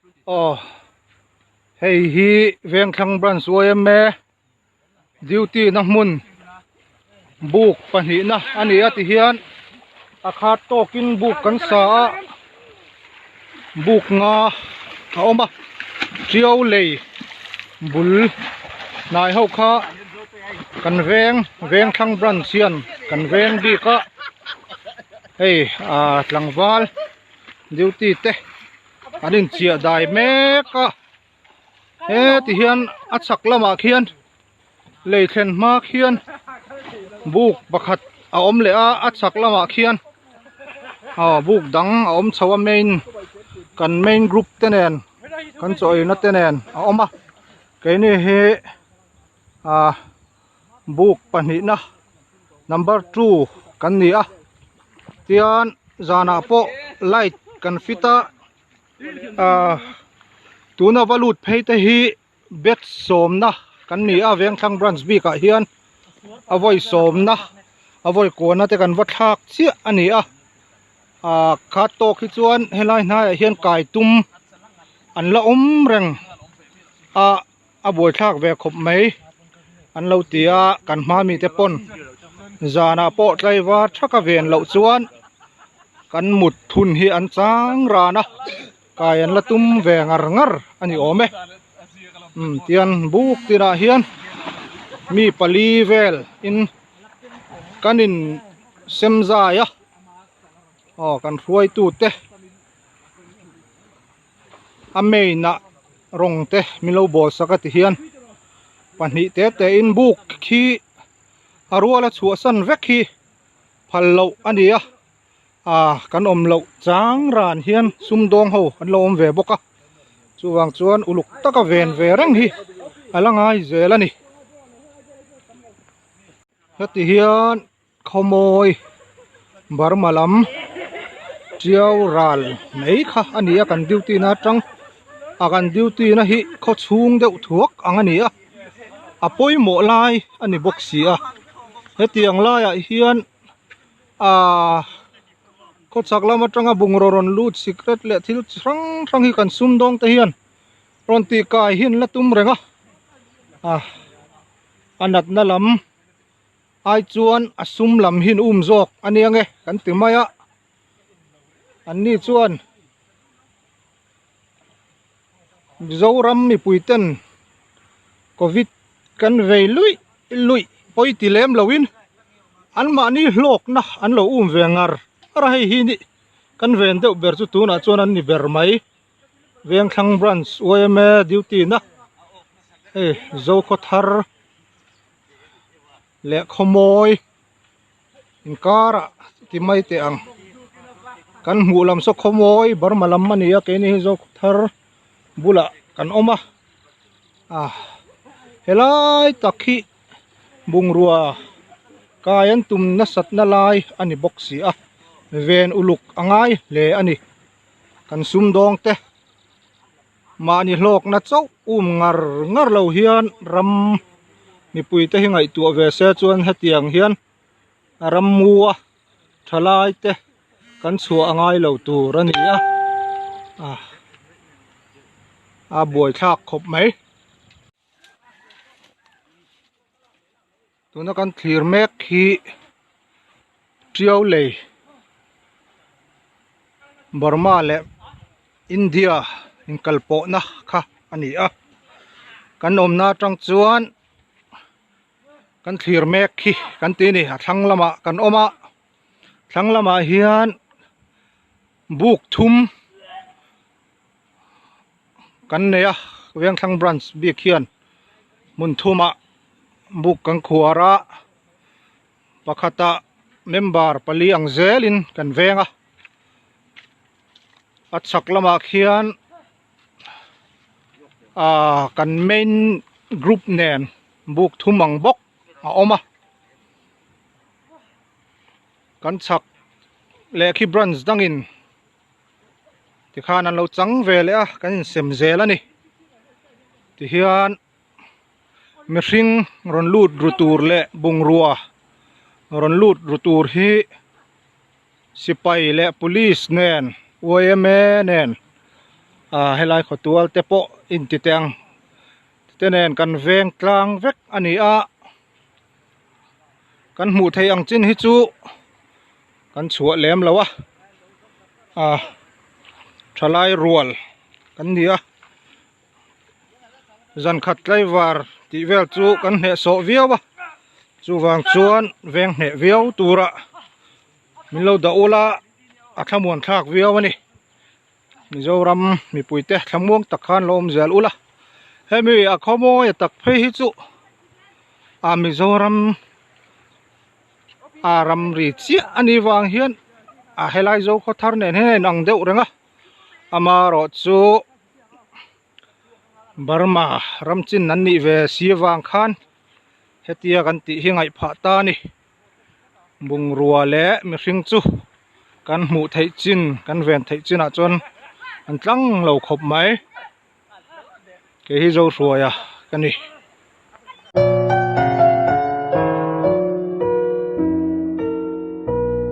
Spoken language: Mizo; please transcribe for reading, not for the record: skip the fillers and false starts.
Aw hei hi Vengthlang branch yma duty na hmun buk pahnihna a ni a ti hian a khat tawkin buk kan sa a buk nga a awm a tiau lei bul hnai ho kha kan veng Vengthlang branch hian kan veng bik a hei ah tlangval duty te an inchiah dai mek a heti hian a chhak lamah khian lei thlen hma khian buk pakhat a awm leh a a chhak lamah khian aw buk dang a awm chho a main kan main group te nen kan chaw eina te nen a awm a keini hi ah buk pahnihna number two kan ni a tian zanah pawh light kan fit a ah tuna va lut phei te hi batch sawmna kan ni a Vengthlang branch bik ah hian a vawi sawmna a vawi kuahna te kan va thlak chiah a ni a ah kha tawk hi chuan helai hnaiah hian kai tum an la awm reng a. A buaithlak ve khawp mai an lo ti a kan hma mite pawn zanah pawh tlaivar thaka ven loh chuan kan mut thun hi an chang ran a kai an la tum ve ngar ngar a ni awm e umm tian buk tinah hian mi pali vel in kan in sem zai a aw kan hruaitu te. A main ah rawng te min lo bawl sak a ti hian pahnih te te in buk khi a rual a chhuahsan vek hi phal loh a ni a ah kan awm loh chang ran hian sumdawng ho an lo awm ve bawk a chuvang chuan uluk taka ven ve reng hi a la ngai zel a ni heti hian. Khawmawi Burma lam Tiau ral mai kha a ni a kan duty na atang a kan duty na hi khaw chhung deuh thuak ang a ni a a pawimawh lai a ni bawk si a hetiang laiah hian ahh khawchhak lam atanga bungraw rawn lut sikret leh thil chi hrang hrang hi kan sumdawng te hian rawn tih kai hi an la tum reng a ah a natna lam. Ai chuan a sum lam hi an um zawk a nia nge kan ti mai a an ni chuan Mizoram mipui ten covid kan vei luih luih pawi ti lem lo in an mahni hlawkna an lo um ve ngar ngar a hei hi ni kan ven deuh ber chu tunah chuan an ni ber mai Vengthlang branch yma duty na hei Zokhawthar. Leh khawmawi inkarah ti mai teh ang kan hmuh lam saw khawmawi Burma lam a ni a keini hi Zokhawthar bulah kan awm a ah helai tak hi bungrua kai an tum nasat na lai a ni bawk si a ven uluk a ngai hle a ni kan sumdawng te. Mahni hlawkna chauh um ngar ngar lo hian ram mipui te hi ngaihtuah ve se chuan hetiang hian ram mu a thalai te kan chhuah a ngai lo tur a ni a ah a buaithlak khawp mai. Tuna kan thlir mek hi Tiau lei Burma leh India inkalpawhna kha a ni a kan awmna atang chuan kan thlir mek hi kan ti a ni a thlang lamah kan awm a thlang lamah hian buk thum kan nei a Vengthlang branch bik hian hmun thumah buk kan khuar a pakhatah member pali ang zelin kan veng a a chhak lamah khian ahh kan main group nen buk thum ang bawk a awm a kan chhak leh khi branch dangin. Tikhan an lo chang ve leh a kan insem zel a ni tihian mihring rawn lut ru tur leh bungrua rawn lut ru tur hi sipai leh police nen yma nen Ah helai khawtual te pawh inti teh ang te nen kan veng tlang vek a ni a kan hmuh theih ang chin hi chu kan chhuah lem lo a ah thalai rual kan ni a zan khat tlaivar tih vel chu kan hnehsawh viau a chuvang chuan veng hneh viau tura min lo dah ula a thlamuan thlak viau a ni. Mizoram mipuite thlamuang tak khan lo awm zel ula hemi a khawmawi a tak phei hi chu a Mizoram a ramri chiah a nih vang hian a helai zo khaw thar nen hian a inang deuh reng a amaherawh chu Burma ram chin an nih ve si avang khan hetia kan tih hi ngaih phah ta a ni. Bungrua leh mihring chu kan hmuh theih chin kan ven theih chinah chuan an tlang lo khawp mai kei hi Zohruaia ka ni.